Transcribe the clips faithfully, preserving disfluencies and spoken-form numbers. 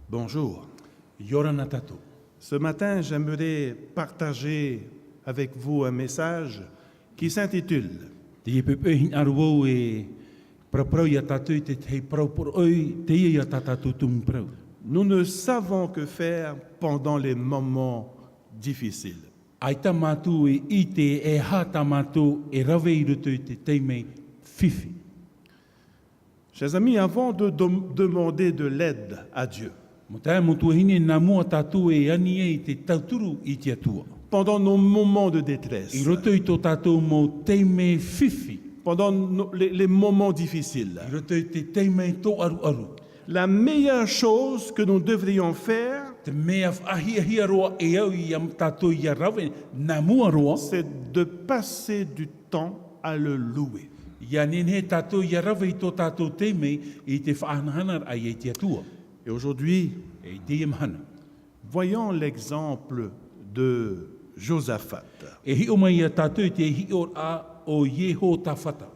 Bonjour. ʻIa ora na tātou. Ce matin, j'aimerais partager avec vous un message qui s'intitule Teie poʻipoʻi hinaʻaro vau e paraparau ia tātou i te tahi parau poroʻi, teie ia tā tātou tumu parau. Nous ne savons que faire pendant les moments difficiles. ʻAita mātou e ʻite e aha tā mātou e rave i roto i te taime fifi. Chers amis, avant de dem-, demander de l'aide à Dieu, Mau taeaʻe, mau tuahine, nā mua tātou e ani ai te tauturu i te Atua. Pendant nos moments de détresse, I roto i tō tātou mau taime fifi. Pendant nos, les, les moments difficiles, I roto i te taime tōʻaruʻaru. La meilleure chose que nous devrions faire, Te mea faʻahiahia roa e au ia tātou ʻia rave, nā mua roa. C'est de passer du temps à le louer. ʻIa nehenehe tātou ʻia rave i tō tātou taime i te faʻahanahanaraʻa ia i te Atua. Et aujourd'hui, E i teie mahana. Voyons l'exemple de Josaphat. E hiʻo mai ia tātou i te hiʻoraʻa o Iehosaphata.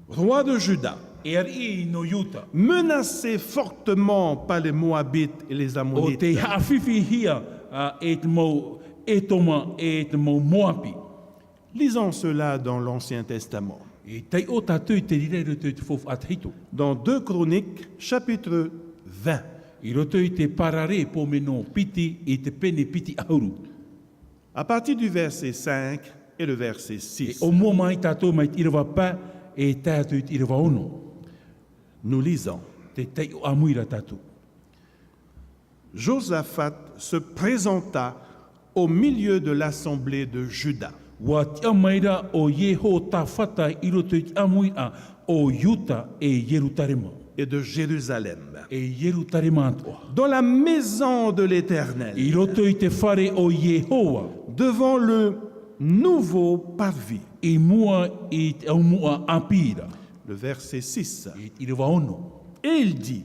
Roi de Juda. E ariʻi nō Iuta. Menacé fortement par les Moabites et les Ammonites. ʻO tei haʻafifihia, ā, e te mau Edoma, e te mau Moabi. Lisons cela dans l'Ancien Testament. E taiʻo tātou i te reira i roto i te Faufaʻa Tahito. Dans deux Chroniques, chapitre vingt. I roto i te Parare, pō mea nō piti, i te pene piti ʻahuru. À partir du verset cinq et le verset six. E ʻōmua mai tātou mai te ʻīrava pae, e tae atu i te ʻīrava ono. Nous lisons. Tē taiʻo ʻāmui ra tātou. Josaphat se présenta au milieu de l'assemblée de Juda. ʻUa tiʻa mai ra ʻo Iehosaphata i roto i te ʻāmuiraʻa o Iuta e Ierutarema. Et de Jérusalem. E Ierutarema atoʻa. Dans la maison de l'Éternel. I roto i te fare o Iehova. Devant le nouveau parvis. I mua i te ʻaumuʻa ʻāpī ra. Le verset six. I te ʻīrava ono. Et il dit,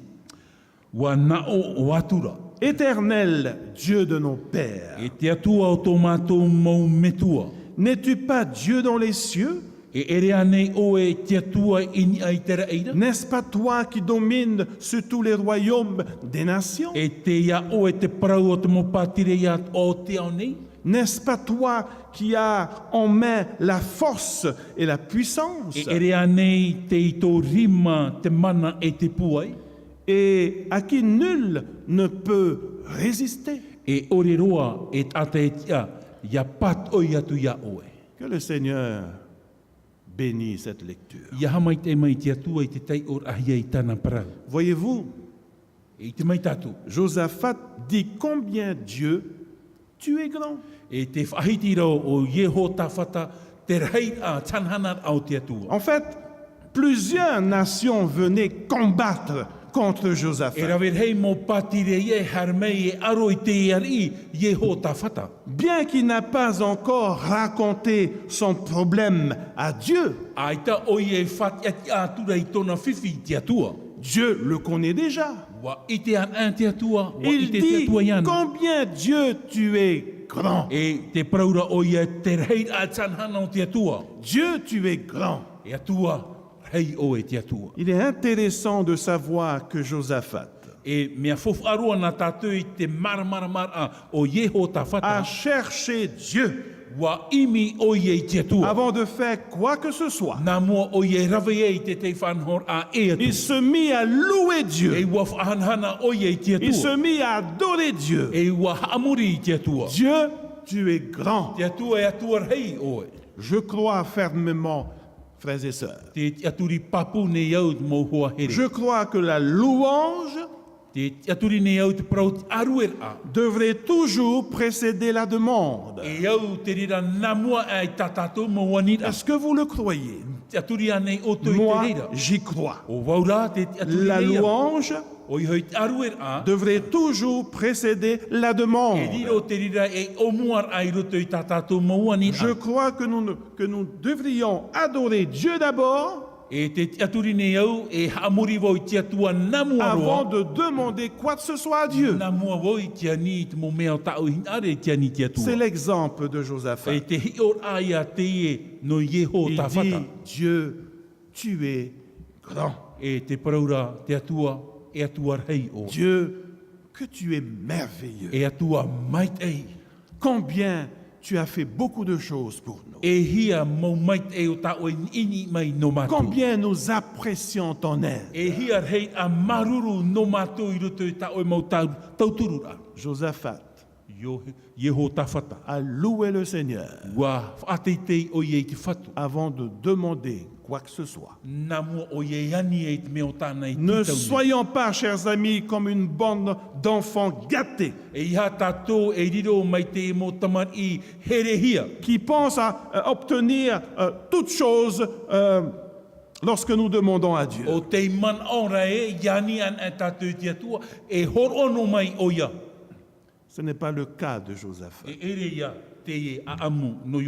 ʻUa naʻo atu ra. Éternel Dieu de nos pères. E te Atua o tō mātou mau metua. N'es-tu pas Dieu dans les cieux? E ʻere ānei ʻoe te Atua i niʻa i te raʻi ra? N'est-ce pas toi qui domines sur tous les royaumes des nations? E tei iā ʻoe te parau o te mau pātireia o te ao nei? N'est-ce pas toi qui as en main la force et la puissance? E ʻere ānei tei tō rima te mana e te pūai? Et à qui nul ne peut résister. E ʻore roa e taʻata e tiʻa, ʻia pātoʻi atu iā ʻoe. Que le Seigneur bénisse cette lecture. ʻIa haʻamaitaʻi mai te Atua i te taiʻoraʻahia i tāna parau. Voyez-vous, E ʻite mai tātou. Josaphat dit combien Dieu tu es grand. E tē faʻahiti ra ʻo Iehosaphata te rahiraʻa, te hanahanaraʻa o te Atua. En fait, plusieurs nations venaient combattre contre Josaphat. E rave rahi mau pātireia e haere mai e aro i te ariʻi Iehosaphata. Bien qu'il n'a pas encore raconté son problème à Dieu, ʻAita ʻoia e faʻatiʻatiʻa atu ra i tōna fifi i te Atua. Dieu le connaît déjà. ʻUa ʻite anaʻe te Atua, ʻua ʻite te Atua iāna. Il dit, combien Dieu tu es grand. E tē parau ra ʻoia te rahiraʻa, te hanahana o te Atua. Dieu tu es grand. E Atua, rahi ʻoe te Atua. Il est intéressant de savoir que Josaphat E mea faufaʻa roa nā tātou i te māramarama o Iehosaphata. A cherché Dieu. ʻUa ʻimi ʻoia i te Atua. Avant de faire quoi que ce soit. Nā mua ʻoia e rave ai i te tahi faʻanahoraʻa e atu. Il se mit à louer Dieu. E ʻua faʻahanahana ʻoia i te Atua. Il se mit à adorer Dieu. E ʻua haʻamori i te Atua. Dieu, tu es grand. Te Atua, e Atua rahi ʻoe. Je crois fermement, frères et sœurs. Te tiʻaturi pāpū nei au, mau hoa here. Je crois que la louange Te tiʻaturi nei au te parau, te ʻārueraʻa. Devrait toujours précéder la demande. E au te reira nā mua aʻe i tā tātou mau aniraʻa. Est-ce que vous le croyez? Te tiʻaturi ānei ʻoutou i te reira? Moi, j'y crois. ʻO vau rā, te tiʻaturi nei au. La louange ʻOia hoʻi te ʻārueraʻa devrait toujours précéder la demande. E riro te reira ei ʻōmuaraʻa i roto i tā tātou mau aniraʻa. Je crois que nous ne, que nous devrions adorer Dieu d'abord. E te tiʻaturi nei au, e haʻamori vau i te Atua nā mua roa. Avant de demander quoi que ce soit à Dieu. Nā mua vau i te ani i te mau mea tāʻu i hinaʻaro i te ani i te Atua. C'est l'exemple de Josaphat. E te hiʻoraʻa ia teie nō Iehosaphata. Il dit, Dieu, tu es grand. E te parau ra, te Atua, e Atua rahi ʻoe. Dieu, Que tu es merveilleux. E Atua maitaʻi. Combien tu as fait beaucoup de choses pour nous. E hia mau maitaʻi o tā ʻoe i niʻa mai nō mātou. Combien nous apprécions ton aide. E hia rahi ā māuruuru nō mātou i roto i tā ʻoe mau tau-, tauturu rā. Josaphat Io-, Iehotafata a loué le Seigneur. Ua faʻateitei ʻoia i te Fatu. Avant de demander quoi que ce soit. Nā mua ʻoia e ani ai te mea o tāna e tītau nei. Ne soyons pas, chers amis, comme une bande d'enfants gâtés. E ʻia tātou e riro mai te mau tamariʻi herehia. Qui pensent à, euh, obtenir, euh, toutes choses, euh, lorsque nous demandons à Dieu. ʻO tei manaʻo ra ē, ʻia ani ana e tātou i te Atua, e hōroʻa noa mai ʻoia. Ce n'est pas le cas de Josaphat. E ʻere ïa te ʻāʻamu nō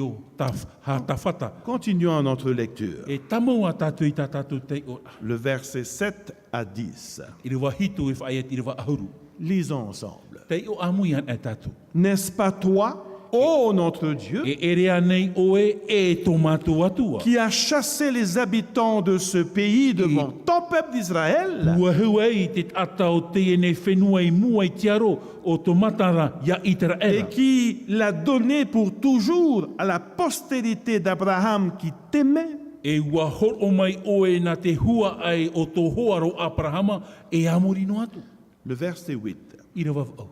Iehotafata. Continuons notre lecture. E tāmau ā tātou i tā tātou taiʻoraʻa. Le verset sept à dix. ʻĪrava hitu e faʻaea i te ʻīrava ʻahuru. Lisons ensemble. Taiʻo ʻāmui ana e tātou. N'est-ce pas toi, ô notre Dieu, E ʻere ānei ʻoe, e tō mātou Atua? qui as chassé les habitants de ce pays devant ton peuple d'Israël, Ua hau ai te taʻata o teie nei fenua i mua i te aro o tō mātou ra iā Iteraera. et qui l'a donné pour toujours à la postérité d'Abraham qui t'aimait. E ua hōroʻa mai ʻoe nā te huaʻai o tō hoa ra ʻo Aperahama e a muri noa atu. Le verset huit. ʻĪrava vaʻu.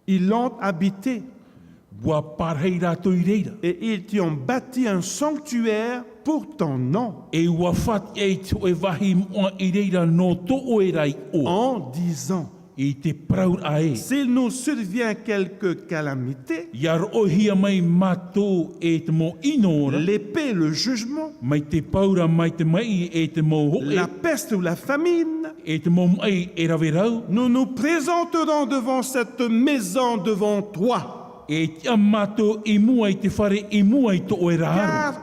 Ils l'ont habité. Ua parahi rātou i reira. Et ils t'y ont bâti un sanctuaire pour ton nom. E ua fātiʻa i te hōʻē vāhi moʻa i reira nō tō ʻoe ra iʻoa. En disant, I te parauraʻa ē. S'il nous survient quelque calamité, ʻIa roʻohia mai mātou e te mau ʻino ra. L'épée, le jugement, Mai te paura, mai te maʻi, e te mau hōʻē. La peste ou la famine, E te mau maʻi e rave rau. Nous nous présenterons devant cette maison, devant toi. E tiʻa mātou i mua i te fare i mua i tō ʻoe ra aro. Car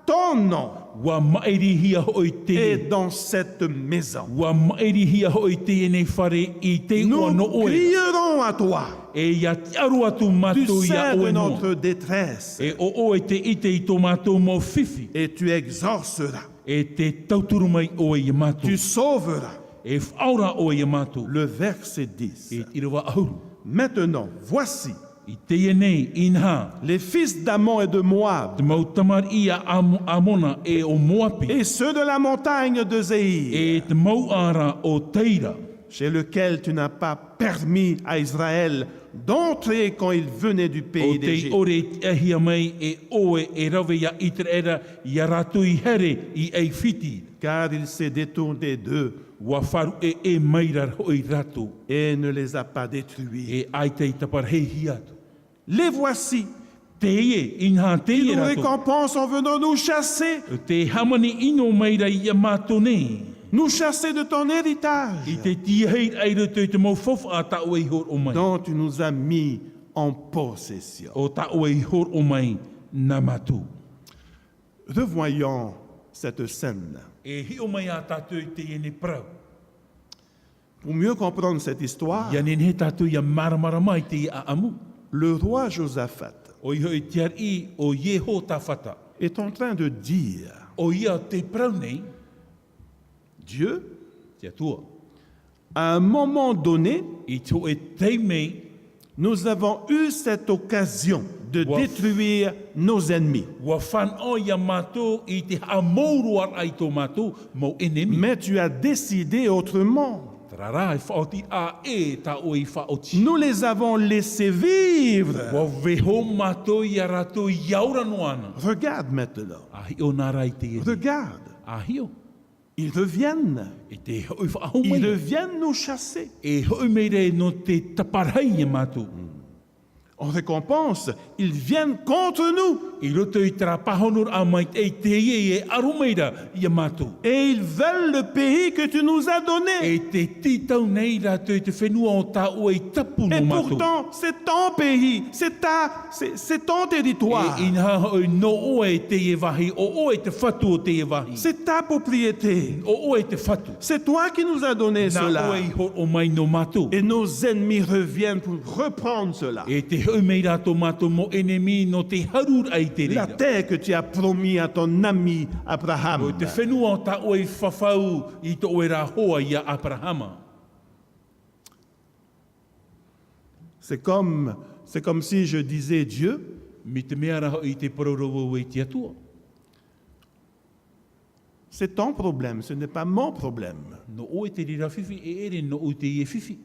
ton nom Ua maʻirihia hoʻi te est dans cette maison. Ua maʻirihia hoʻi teie nei fare i te iʻoa nō ʻoe. Nous crierons à toi. E ʻia tiʻa roa atu mātou iā ʻoe noa. Du sein de notre détresse. E ʻo ʻoe te ʻite i tō mātou mau fifi. Et tu exauceras. E te tauturu mai ʻoe iā mātou. Tu sauveras. E faʻaora ʻoe iā mātou. Le verset dix. E te ʻīrava ʻahuru. Maintenant, voici, I teie nei, inaha. Les fils d'Ammon et de Moab. Te mau tamariʻi a Am-, Amona e ʻo Moapi. Et ceux de la montagne de Séïr. E te mau ʻāra o Teira. Chez lequel tu n'as pas permis à Israël d'entrer quand il venait du pays d'Égypte. ʻO tei ʻore i tiʻahia mai e ʻoe e rave iā Iteraera, iā rātou i haere i ʻAifiti. Car il s'est détourné d'eux. Ua faʻaruʻe mai ra hoʻi rātou. Et ne les a pas détruits. E ʻaita i taparahihia atu. Les voici. Teie, inaha teie rātou. Qui nous récompense en venant nous chasser. Tē hāmani ʻino mai ra iā mātou nei. Nous chasser de ton héritage. I te tiahi i roto i te mau faufaʻa tā ʻoe i hōroʻa mai. Dont tu nous as mis en possession. ʻO tā ʻoe i hōroʻa mai nā mātou. Revoyons cette scène. E hiʻo mai ā tātou i teie nei parau. Pour mieux comprendre cette histoire, ʻIa nehenehe tātou ʻia māramarama i te ʻāʻamu. Le roi Josaphat ʻOia hoʻi te ariʻi ʻo Iehotafata. Est en train de dire, ʻOia tē parau nei. Dieu, Te Atua. À un moment donné, I te hōʻē taime, nous avons eu cette occasion de Ua f- détruire nos ennemis. Ua fānaʻo iā mātou i te haʻamāuruaraʻa i tō mātou mau ʻenemi. Mais tu as décidé autrement. Terā rā, e faʻaoti ā ē tā ʻoe i faʻaoti. Nous les avons laissés vivre. Ua vaiiho mātou iā rātou ʻia ora noa na. Regarde maintenant. ʻA hiʻo nā rā i teie nei. Regarde. ʻA hiʻo. Ils reviennent. E tē hoʻi faʻahou mai. Ils reviennent nous chasser. E hoʻi mai ra nō te taparahi iā mātou. En récompense, ils viennent contre nous. I roto i terā pāhonoraʻa maitaʻi teie e aro mai ra iā mātou. Et ils veulent le pays que tu nous as donné. E tē tītau nei rātou i te fenua o tā ʻoe i tapu nō mātou. Et pourtant, c'est ton pays, c'est ta C'est, c'est ton territoire. E inaha hoʻi nō ʻoe teie vāhi, ʻo ʻoe te fatu o teie vāhi. C'est ta propriété. ʻO ʻoe te fatu. C'est toi qui nous as donné cela. Nā ʻoe i hōroʻa mai nō mātou. Et nos ennemis reviennent pour reprendre cela. E tē hoʻi mai rā tō mātou mau ʻenemi nō te hāruraʻa i te reira. La terre que tu as promis à ton ami Abraham. ʻO te fenua tā ʻoe i fafau i tō ʻoe ra hoa iā Aperahama. C'est comme, c'est comme si je disais, Dieu, Mai te mea ra hoʻi tē parau ra vau i te Atua. C'est ton problème, ce n'est pas mon problème. Nō ʻoe te reira fifi, e ʻere nōʻu teie fifi.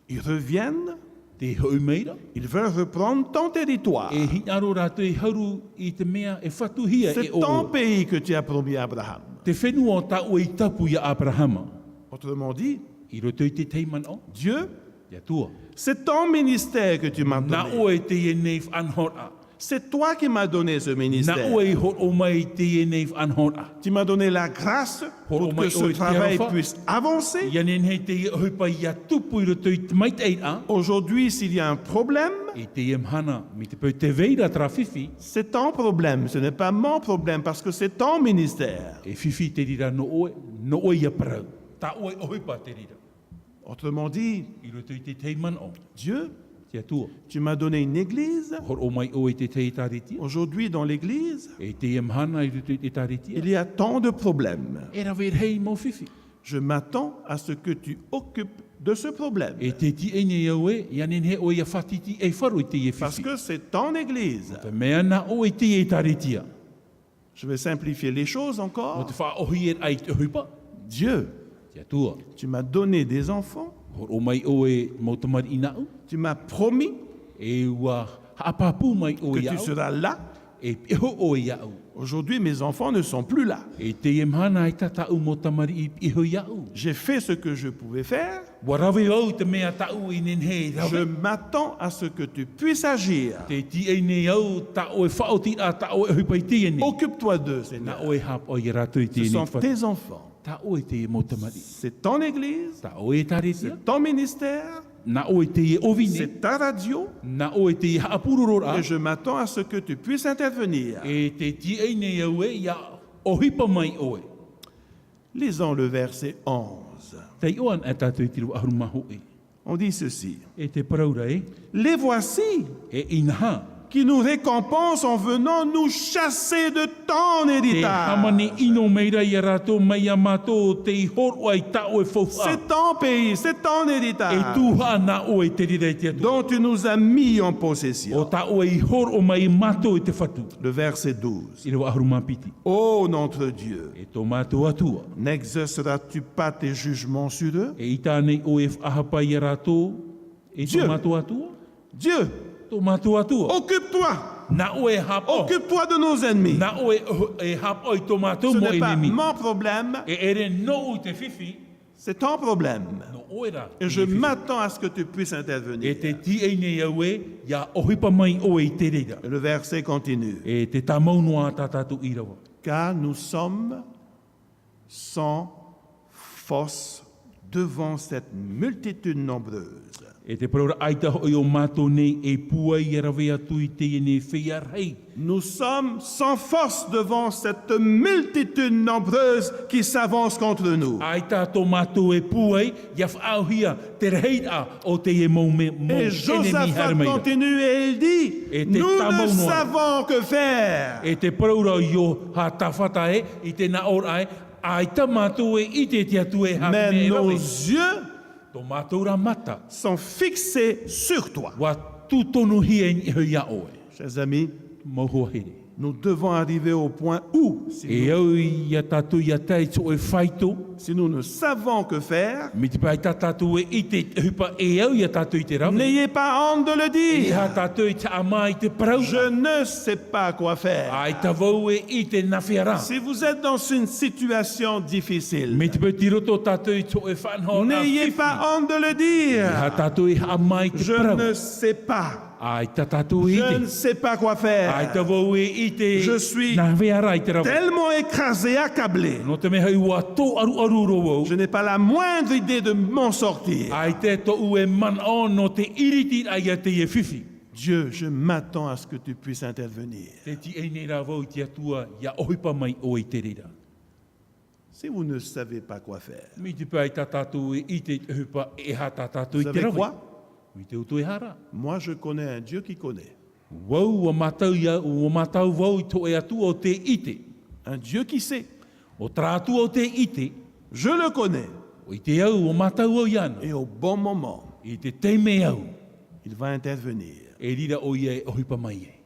Ils reviennent, Tē hoʻi mai ra. Ils veulent reprendre ton territoire. E hinaʻaro rātou e haru i te mea e fatuhia e ʻō. C'est ton pays que tu as promis à Abraham. Te fenua tā ʻoe i tapu ia Abrahama. Autrement dit, I roto i te tahi manaʻo. Dieu, Te Atua. C'est ton ministère que tu m'as donné. Nā ʻoe teie nei faʻanahoraʻa. C'est toi qui m'as donné ce ministère. Nā ʻoe i hōroʻa mai teie nei faʻanahoraʻa. Tu m'as donné la grâce pour que ce travail puisse avancer. Hōroʻa mai ʻoe te aroha. Ia nehenehe teie ʻohipa ia tupu i roto i te maitaʻiraʻa. Aujourd'hui, s'il y a un problème, I teie mahana, mai te peu tē vai ra terā fifi. C'est ton problème, ce n'est pas mon problème, parce que c'est ton ministère. E fifi te reira nō ʻoe, nō ʻoe ia parau. Tā ʻoe ʻohipa te reira. Autrement dit, I roto i te tahi manaʻo. Dieu, Te Atua. Tu m'as donné une église. Hōroʻa mai ʻoe te tahi ʻēkālesia. Aujourd'hui, dans l'église, E teie mahana i roto i te ʻēkālesia. Il y a tant de problèmes. E rave rahi mau fifi. Je m'attends à ce que tu occupes de ce problème. E tē tiʻa nei au ē, ia nehenehe ʻoe ia faʻatitiʻaifaro i teie fifi. Parce que c'est ton église. Te mea nā ʻoe teie ʻēkālesia. Je vais simplifier les choses encore. Mō te faʻaʻohiparaʻa i te ʻohipa. Dieu, Te Atua. Tu m'as donné des enfants. Hōroʻa mai ʻoe mau tamariʻi nāʻu. Tu m'as promis E ʻua haʻapāpū mai ʻoe iāʻu. Que tu seras là. E piʻi iho ʻoe iāʻu. Aujourd'hui, mes enfants ne sont plus là. E teie mahana ʻaita tāʻu mau tamariʻi i piʻi iho iāʻu. J'ai fait ce que je pouvais faire. ʻUa rave au te mea tāʻu i nehenehe e rave. Je m'attends à ce que tu puisses agir. Tē tiʻa nei au tā ʻoe faʻaotiraʻa, tā ʻoe ʻohipa i teie nei. Occupe-toi d'eux, Seigneur. Nā ʻoe e haʻapaʻo ia rātou i teie nei te fatu. Ce sont tes enfants. Tā ʻoe teie mau tamariʻi. C'est ton église. Tā ʻoe ʻēkālesia. C'est ton ministère. Nā ʻoe teie ʻōvine. C'est ta radio. Nā ʻoe teie haʻapurororaʻa. Et je m'attends à ce que tu puisses intervenir. E tē tiʻa nei au ē ia ʻohipa mai ʻoe. Lisons le verset onze. Taiʻo anaʻe tātou i te ʻīrava ʻahuru mā hōʻē. On dit ceci. E tē parau ra ē. Les voici E inaha. qui nous récompensent en venant nous chasser de ton héritage. Tē hāmani ʻino mai ra ia rātou mai iā mātou tei hōroʻa i tā ʻoe faufaʻa. C'est ton pays, c'est ton héritage. E tuhaʻa nā ʻoe te reira e te Atua. Dont tu nous as mis en possession. ʻO tā ʻoe i hōroʻa mai iā mātou i te fatu. Le verset douze. ʻĪrava ʻahuru mā piti. Ô notre Dieu, E tō mātou Atua. N'exauceras-tu pas tes jugements sur eux ? E ʻaita ānei ʻoe e faʻahapa ia rātou, e tō Dieu. Mātou Atua? Dieu, Tō mātou Atua. Occupe-toi. Nā ʻoe e haʻapaʻo. Occupe-toi de nos ennemis. Nā ʻoe e haʻapaʻo i tō mātou mau ʻenemi. Ce n'est pas mon problème. E ʻere nōʻu te fifi. C'est ton problème. Nō ʻoe rā. Et je m'attends à ce que tu puisses intervenir. E tē tiʻa nei au ē, ia ʻohipa mai ʻoe i te reira. Et le verset continue. E tē tāmau noa tā tātou ʻīrava. Car nous sommes sans force devant cette multitude nombreuse. E tē parau ra ʻaita hoʻi ʻo mātou nei e pūai ia rave atu i teie nei feiā rahi. Nous sommes sans force devant cette multitude nombreuse qui s'avance contre nous. ʻAita tō mātou e pūai ia faʻaauhia te rahiraʻa o teie mau me-, mau ʻenemi haere mai ra. Et Josaphat continue et il dit, nous ne savons que faire. E tē tāmau noa. E tē parau ra ʻo Iohasafata ē, i te nāʻōraʻa ē, ʻaita mātou e ʻite te Atua e aha te mea e rave. Mais nos yeux Tō mātou rā mata. Sont fixés sur toi. ʻUa tūtonuhia i niʻa iho iā ʻoe. Chers amis, Mau hoa here. Nous devons arriver au point où, si E au ia tātou ia tae i te hōʻē faito. Si nous ne savons que faire, Mai te peu ʻaita tātou e ʻite i te ʻohipa e au ia tātou i te rave. N'ayez pas honte de le dire. E aha tātou i te haʻamā i te parau. Je ne sais pas quoi faire. ʻAita vau e ʻite nā hea rā. Si vous êtes dans une situation difficile, Mai te peu tei roto tātou i te hōʻē faʻanahoraʻa fifi. N'ayez pas honte de le dire. E aha tātou i haʻamā i te parau. Je ne sais pas. ʻAita tātou e ʻite. Je ne sais pas quoi faire. ʻAita vau e ʻite nā hea rā. Je suis tellement écrasé, accablé. Nō te mea hoʻi ʻua tōʻaruʻaru roa vau. Je n'ai pas la moindre idée de m'en sortir. ʻAita tōʻu e manaʻo nō te ʻiritiraʻa ia teie fifi. Dieu, je m'attends à ce que tu puisses intervenir. Tē tiʻa nei rā vau i te Atua ia ʻohipa mai ʻoe i te reira. Si vous ne savez pas quoi faire, Mai te peu ʻaita tātou e ʻite i te ʻohipa e aha tā tātou i te rave. Vous savez quoi ? Mai te peu e aha rā. Moi, je connais un Dieu qui connaît. Vau, ʻua mātau ia, ʻua mātau vau i te hōʻē Atua ʻo tē ʻite. Un Dieu qui sait. ʻO terā Atua ʻo tē ʻite. Je le connais. ʻUa ʻite au, ʻua mātau au iāna. Et au bon moment. I te taime au. Il va intervenir. E reira ʻoia e ʻohipa mai ai.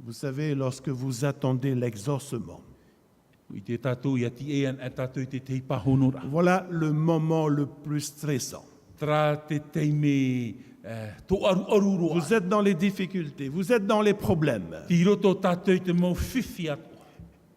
Vous savez, lorsque vous attendez l'exaucement, I te tātou ia tiʻa ana e tātou i te tahi pāhonoraʻa. Voilà le moment le plus stressant. Terā te taime, eh, tōʻaruʻaru roa. Vous êtes dans les difficultés, vous êtes dans les problèmes. Tei roto tātou i te mau fifi atoʻa.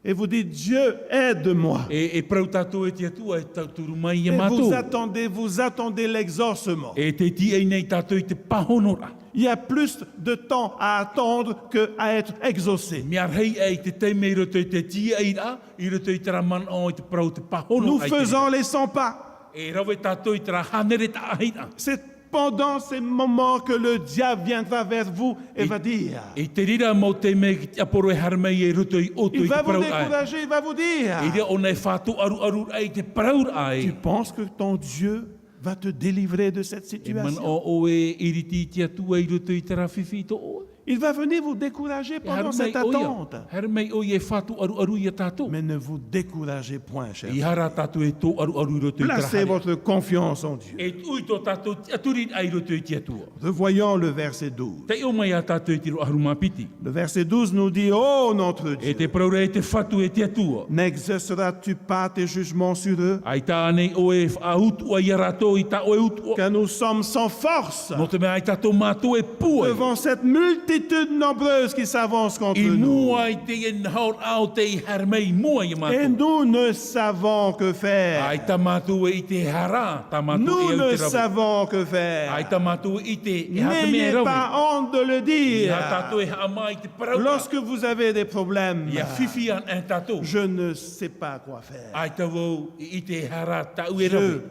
Et vous dites, Dieu, aide-moi. E, e parau tātou e te Atua e tauturu mai Et ia vous mātou. Attendez, vous attendez l'exaucement. E te tiʻa nei tātou i te pāhonoraʻa. Il y a plus de temps à attendre que à être exaucé. Mea rahi ai te taime i roto i te tiʻairaʻa, i roto i terā manaʻo i te parau te pāhono. Nous faisons les cent pas. E rave tātou i terā hānere taʻahiraʻa. C'est pendant ces moments que le diable viendra vers vous et va dire, I te reira mau taime ki te ʻaporo e haere mai i roto i ʻoutou il i va te vous parau ai. Décourager, il va vous dire, I reira ʻōna e faʻatōʻaruʻaruʻa i te parau ai. Tu penses que ton Dieu va te délivrer de cette E situation? Manaʻo ʻoe e ʻiriti i te Atua i roto i terā fifi tō ʻoe. Il va venir vous décourager pendant cette attente. Haere mai ʻoia e faʻatōʻaruʻaru ia tātou. Mais ne vous découragez point, cher. ʻEiaha rā tātou e tōʻaruʻaru i roto i terā Placez hānere. Votre confiance en Dieu. E tuʻu i tō tātou tiʻaturi i roto i te Atua. Revoyons le verset douze. Taiʻo mai ia tātou i te ʻahuru mā piti. Le verset douze nous dit, Ô notre E Dieu, te parau ra e te Fatu e te Atua. N'exerceras-tu pas tes jugements sur eux? ʻAita ānei ʻoe e faʻautuʻa ia rātou i tā ʻoe utuʻa? Car nous sommes sans force Nō te mea ʻaita tō mātou e pūai. Devant cette multitude nombreuse qui s'avance contre I nous. mua i te nahoraʻa o tē haere mai i mua ia Et mātou. Nous ne savons que faire. ʻAita mātou e ʻite e aha rā tā mātou Nous e au ne i te rave. Savons que faire. ʻAita mātou e ʻite e aha te mea e N'ayez rave. Pas honte de le dire. ʻIa tātou e haʻamā i te parau. Lorsque vous avez des problèmes, ʻIa fifi ana e tātou. Je ne sais pas quoi faire. ʻAita vau e ʻite e aha rā tāʻu e rave.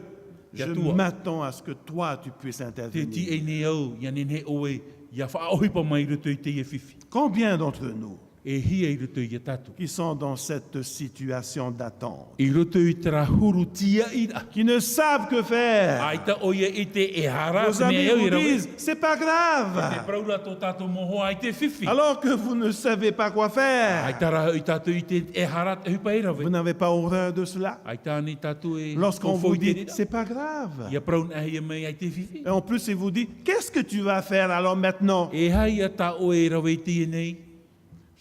Je, Te je Atua. M'attends à ce que toi, tu puisses Te intervenir. Tiʻa nei au, ʻia nehenehe ʻoe, ʻia faʻaʻohipa mai i roto i teie fifi. Combien d'entre nous E hia i roto ia tātou. Qui sont dans cette situation d'attente, I roto i terā huru tiʻairaʻa. Qui ne savent que faire. ʻAita ʻoia e ʻite e aha rā Vos te mea amis e au vous i rave. Disent, c'est pas Te grave. Parau rā tō tātou mau hoa ʻaita e fifi. Alors que vous ne savez pas quoi faire. ʻAita rā hoʻi tātou i ʻite e aha rā te ʻohipa e rave. Vous n'avez pas horreur de cela. ʻAita ānei tātou e Lorsqu'on faufaʻa vous i te dit, reira. C'est pas grave. ʻIa parau anaʻe mai ʻaita e fifi. Et en plus, il vous dit, qu'est-ce que tu vas faire alors maintenant? E aha ia tā ʻoe e rave i teie nei?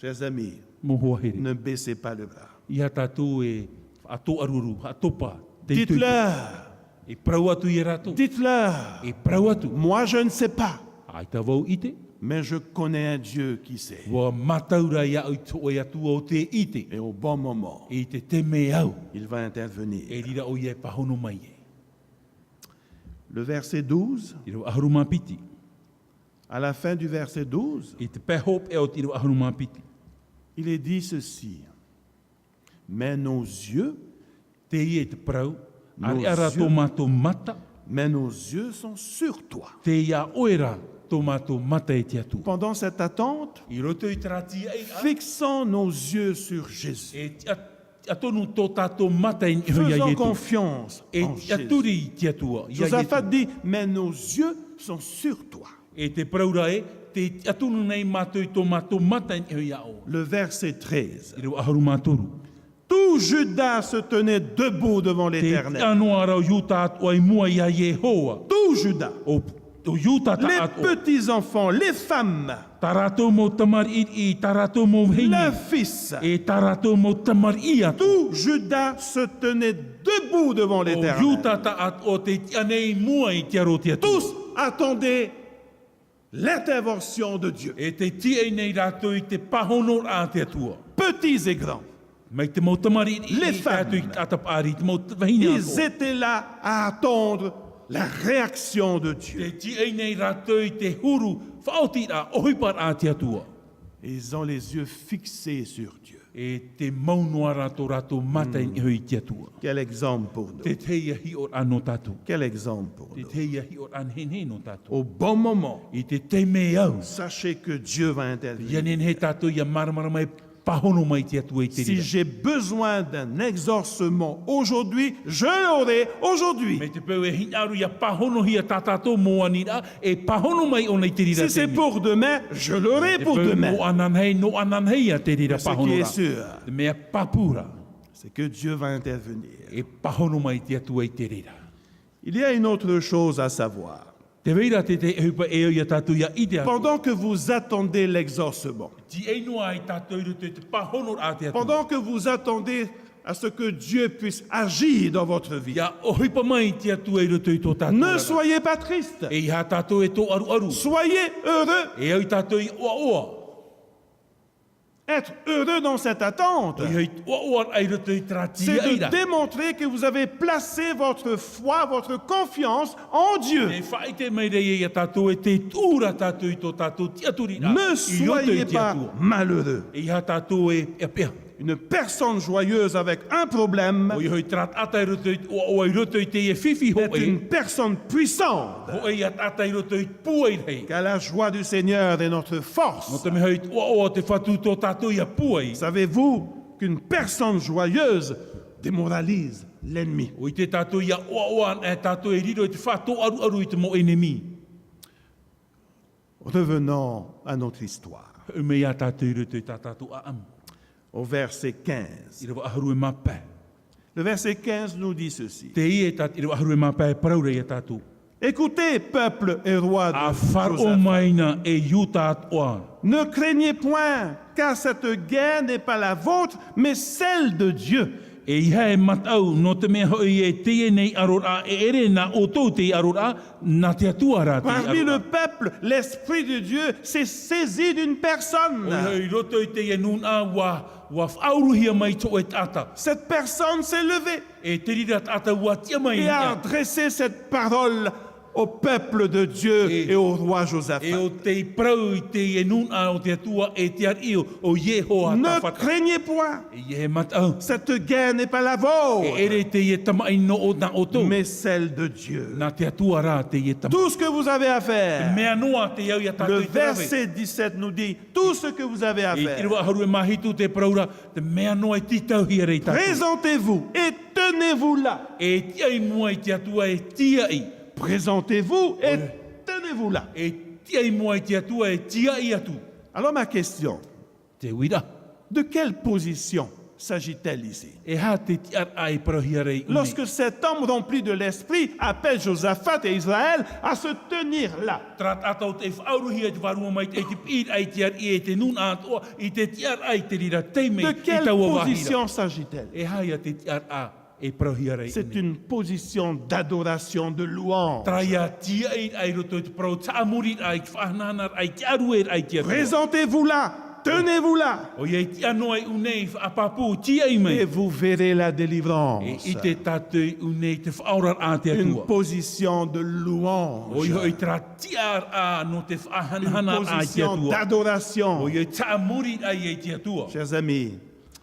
Chers amis, Mau hoa here. Ne baissez pas le bras. ʻIa tātou e faʻatōʻaruʻaru, faʻatopa. Te itoito. Dites-leur. E parau atu ia rātou. Dites-leur. E parau atu. Moi, je ne sais pas. ʻAita vau ʻite. Mais je connais un Dieu qui sait. ʻUa mātau rā iāʻu i te hōʻē Atua ʻo tē ʻite. Et au bon moment, I te taime au. Il va intervenir. E reira ʻoia e pāhono mai ai. Le verset douze, ʻĪrava ʻahuru mā piti. À la fin du verset douze, I te pae hopeʻa o te ʻīrava ʻahuru mā piti. Il est dit ceci. Mais nos yeux, Teie te parau. Nos ʻĀreʻa rā tō yeux. Mātou mata. Mais nos yeux sont sur toi. Tei iā ʻoe rā tō mātou mata e te Atua. Pendant cette attente, I roto i terā tiaʻi. Fixons nos yeux sur Jésus. E tiʻa-, tiʻatonu tō tātou mata i niʻa iā Ietu. Faisons confiance E en Jésus. tiʻaturi i te Atua, iā Ietu. Josaphat dit, mais nos yeux sont sur toi. E te parau ra ē, tē tiʻatonu nei mātou i tō mātou mata i niʻa iā ʻoe. Le verset treize. ʻĪrava ʻahuru mā toru. Tout Juda se tenait debout devant Te l'Éternel. tiʻa noa ra ʻo Iuta atoʻa i mua iā Iehova. Tout Juda. ʻO, ʻo Iuta Les taʻatoʻa. Petits-enfants, les femmes, Tā rātou mau tamariʻi, tā rātou mau vahine. Leurs fils. E tā rātou mau tamariʻi atoʻa. Tout Juda se tenait debout devant ʻO l'Éternel. Iuta taʻatoʻa tē tiʻa nei i mua i te aro o te Atua. Tous attendaient l'intervention de Dieu. E tē tiʻa nei rātou i te pāhonoraʻa a te Atua. Petits et grands. Mai te mau tamariʻi, Les i tātou i femmes. te ʻātaparaʻa, te mau vahine Ils atoʻa. Étaient là à attendre la réaction de Dieu. Tē tiʻa nei rātou i te huru, faʻaotiraʻa, ʻohipa a te Atua. Et ils ont les yeux fixés sur Dieu. E te mau noa rā tō rātou mata i niʻa i te Atua. Quel exemple pour nous. Te tahi hiʻoraʻa nō tātou. Quel exemple pour Te nous. Tahi hiʻoraʻa nehenehe nō tātou. Au bon moment, I te taime au. Sachez que Dieu va intervenir. Ia nehenehe tātou ia māramarama e pāhono mai te Atua i te Si reira. J'ai besoin d'un exaucement aujourd'hui, je l'aurai aujourd'hui. Mai te peu e hinaʻaro ia pāhonohia tā tātou mau aniraʻa, e pāhono mai ʻōna i te reira. Si c'est pour demain, je l'aurai pour demain. Nō ananahi, nō ananahi ia te reira. Ce qui est sûr, Te mea pāpū ra. C'est que Dieu va intervenir. E pāhono mai te Atua i te reira. Il y a une autre chose à savoir. Tē vai ra te, te ʻohipa e au ia tātou ia ʻite atu. Pendant que vous attendez l'exaucement, Tiʻai noa ai tātou i roto i te pāhonoraʻa a te Atua. Pendant que vous attendez à ce que Dieu puisse agir dans votre vie, Ia ʻohipa mai te Atua i roto i tō tātou Ne soyez pas triste. ʻEiaha tātou e tōʻaruʻaru. Soyez heureux. E au tātou i ʻoaʻoa. Être heureux dans cette attente, ʻOia hoʻi te ʻoaʻoa i roto i terā tiʻai ra. C'est de démontrer que vous avez placé votre foi, votre confiance en Dieu. E faʻaʻite mai ra ia tātou e tē tuʻu ra tātou i tō tātou tiʻaturiraʻa Ne i roto i soyez te pas Atua. Malheureux. ʻEiaha tātou e, e peʻapeʻa. Une personne joyeuse avec un problème ʻOia hoʻi terā taʻata i roto i te ʻoaʻoa i roto i te fifi est hōʻē. Une personne puissante. Hōʻē ia taʻata i roto i te pūai rahi. Car la joie du Seigneur est notre force. Nō te mea hoʻi te ʻoaʻoa o te Fatu tō tātou ia pūai. Savez-vous qu'une personne joyeuse démoralise l'ennemi? ʻUa ʻite tātou ia ʻoaʻoa ana e tātou e riro i te faʻatōʻaruʻaru i te mau ʻenemi. Revenons à notre histoire. Hoʻi mai ia tātou i roto i tā tātou ʻāʻamu. Au verset quinze. ʻĪrava ʻahuru e mā pae. Le verset quinze nous dit ceci. Teie tā te ʻīrava ʻahuru e mā pae e parau ra ia tātou. Écoutez, peuple et roi de Josaphat. ʻA faʻaroʻo mai na e Iuda atoʻa. Ne craignez point, car cette guerre n'est pas la vôtre, mais celle de Dieu. ʻEiaha e mataʻu, nō te mea hoʻi ē teie nei ʻaroraʻa e ʻere nā ʻoutou te ʻaroraʻa, nā te Atua rā te ʻaroraʻa. Parmi le peuple, l'Esprit de Dieu s'est saisi d'une personne. ʻOia hoʻi i roto i teie nūnaʻa ʻua, ʻua faʻauruhia mai te hōʻē taʻata. Cette personne s'est levée. E te reira taʻata ʻua tiʻa mai i niʻa. Et a adressé cette parole au peuple de Dieu et au roi Josaphat. E ʻo tei parau i teie nūnaʻa o te Atua e te ariʻi ʻo, ʻo Iehosaphata. Ne craignez point. ʻEiaha e mataʻu. Cette guerre n'est pas la vôtre. E ʻere teie tamaʻi nō ʻo, nā ʻoutou. Mais celle de Dieu. Nā te Atua rā teie tamaʻi. Tout ce que vous avez à faire. Te mea noa tei au ia tātou i te rave. Le verset dix-sept nous dit, tout ce que vous avez à faire. I te ʻīrava ʻahuru e mā hitu te parau ra, te mea noa e tītauhia ra ia tātou. Présentez-vous et tenez-vous là. E tiʻa i mua i te Atua e tiʻa. Présentez-vous et tenez-vous là. E tiʻa i mua i te Atua e tiʻa atu. Alors ma question, Te uiraʻa. De quelle position s'agit-elle ici? E aha te tiʻaraʻa e parauhia ra i ʻō nei? Lorsque cet homme rempli de l'Esprit appelle Josaphat et Israël à se tenir là. Terā taʻata ʻo tei faʻauruhia i te Vārua Maitaʻi i te piʻiraʻa i te ariʻi e te nūnaʻa atoʻa i te tiʻaraʻa i te reira taime i taua vāhi ra. De quelle position s'agit-elle? E aha ia te tiʻaraʻa e parauhia ra i ʻō nei? C'est une position d'adoration, de louange. Terā ia tiʻaraʻa i roto i te parau, te haʻamoriraʻa, i te faʻahanahanaraʻa, i te ʻarueraʻa i te Atua. Présentez-vous là, tenez-vous là. ʻOia e tiʻa noa i ʻō nei, faʻapāpū, tiʻa mai. Et vous verrez la délivrance. E ʻite tātou i ʻō nei te faʻaoraraʻa a te Atua. Une position de louange. ʻOia hoʻi terā tiʻaraʻa nō te faʻahanahanaraʻa i te Atua. Une position d'adoration. ʻOia te haʻamoriraʻa i te Atua. Chers amis,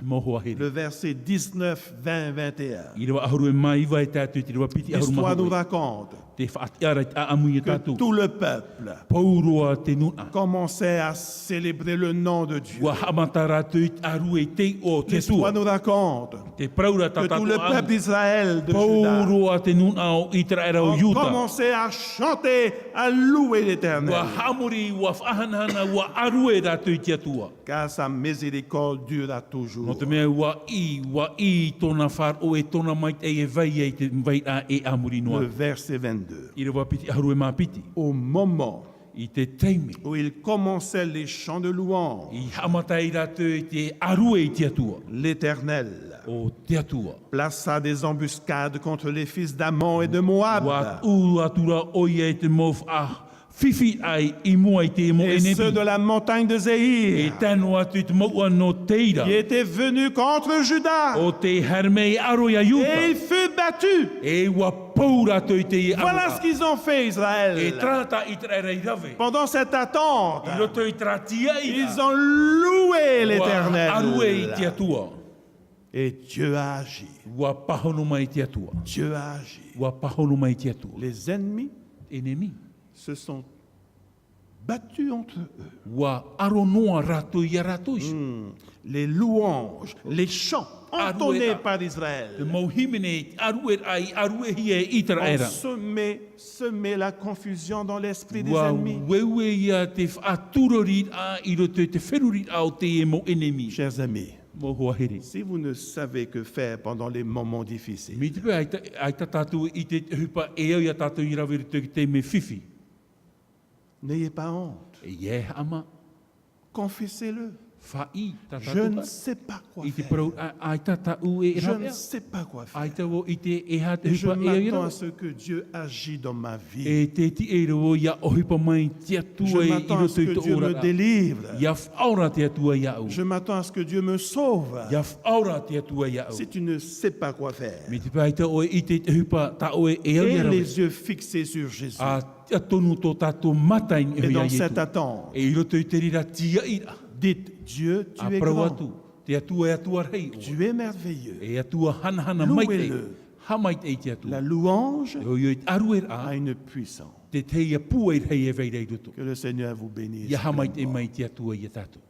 Mau hoa here. Le verset dix-neuf, vingt, vingt et un. ʻĪrava ʻahuru e mā iva e tae atu i te ʻīrava piti ʻahuru mā hōʻē. L'histoire nous raconte Te faʻatiʻaraʻa i te ʻāʻamu ia tātou. Que tout le peuple Pauroa te nūnaʻa. Commençait à célébrer le nom de Dieu. ʻUa haʻamata rātou i te ʻārue i te iʻoa o te Atua. L'histoire nous raconte Te parau ra tā tātou ʻāʻamu. Que tout le peuple d'Israël, de Juda, Pauroa te nūnaʻa o Iteraera o Iuta. Ont commencé à chanter, à louer l'Éternel. ʻUa haʻamori, ʻua faʻahanahana, ʻua ʻārue rātou i te Atua. Car sa miséricorde dure à toujours. Nō te mea ʻua ʻī, ʻua ʻī tōna faʻaroʻo e tōna maitaʻi e vai ai te vai ra e a muri noa. Le verset vingt-deux. ʻĪrava piti ʻahuru e mā piti. Au moment I te taime. Où il commençait les chants de louange. I haʻamata ai rātou i te ʻārue i te Atua. L'Éternel O te Atua. plaça des embuscades contre les fils d'Ammon et de Moab. ʻUa tuʻu atu ra ʻoia i te mau faʻa- fifi ai i mua i te mau ʻenemi. Et ceux de la montagne de Séïr. E tae noa atu i te mouʻa nō Teira. Qui étaient venus contre Juda. ʻO tē haere mai e ʻaro ia Iuta. Et il fut battu. E ʻua pou rātou i te ʻaroraʻa. Voilà ce qu'ils ont fait, Israël. E terā tā Iteraera i rave. Pendant cette attente, I roto i terā tiʻaraʻa. Ils ont loué l'Éternel. ʻUa ʻārue i te Atua. Et Dieu a agi. ʻUa pāhono mai te Atua. Dieu a agi. ʻUa pāhono mai te Atua. Les ennemis ʻEnemi. se sont battus entre eux. ʻUa ʻaro noa rātou ia rātou iho. Hmm. Les louanges, les chants entonnés par Israël Te mau hīmene, ʻārueraʻa i ʻāruehia e Iteraera. ont semé, semé la confusion dans l'esprit des ennemis. ʻUa ueue ia te faʻaturoriraʻa i roto i te feruriraʻa o te mau ʻenemi. Chers amis, Mau hoa here. Si vous ne savez que faire pendant les moments difficiles, Mai te peu, ʻaita, ʻaita tātou i te ʻohipa e au ia tātou i rave i roto i te taime fifi. N'ayez pas honte. E ia e haʻamā. Confessez-le. Faʻi, tā Je tātou ne ka-, sais pas quoi i te faire. Parau, ʻa, ʻaita tāʻu e, e Je ne ravea. Sais pas quoi faire. ʻAita vau i te, e aha te ʻohipa e au ia rave. Et je m'attends à ce que Dieu agit dans ma vie. E te tiʻa ra vau ia ʻohipa mai te Atua i, i roto i tōʻu oraraʻa. Je m'attends à ce que Dieu me délivre. Ia faʻaora te Atua iāʻu. Je m'attends à ce que Dieu me sauve. Ia faʻaora te Atua iāʻu. Si tu ne sais pas quoi faire, Mai te peu ʻaita ʻoe i te, te ʻohipa tā ʻoe e au ia rave. Aie les yeux fixés sur Jésus. ʻA, ʻa tonu tō tātou mata i niʻa iā Iesu. Et dans cette attente, E i roto i te reira tiaʻiraʻa. Dites, Dieu, tu es grand. ʻA parau atu, te Atua e Atua rahi ʻoe. Tu es merveilleux. E Atua hanahana maitaʻi. Louez-le. Haʻamaitaʻi te Atua. La louange E ʻoia i te ʻārueraʻa. A une puissance. Te tahi pūai rahi e vai ra i roto. Que le Seigneur vous bénisse pleinement. Ia haʻamaitaʻi mai te Atua ia tātou.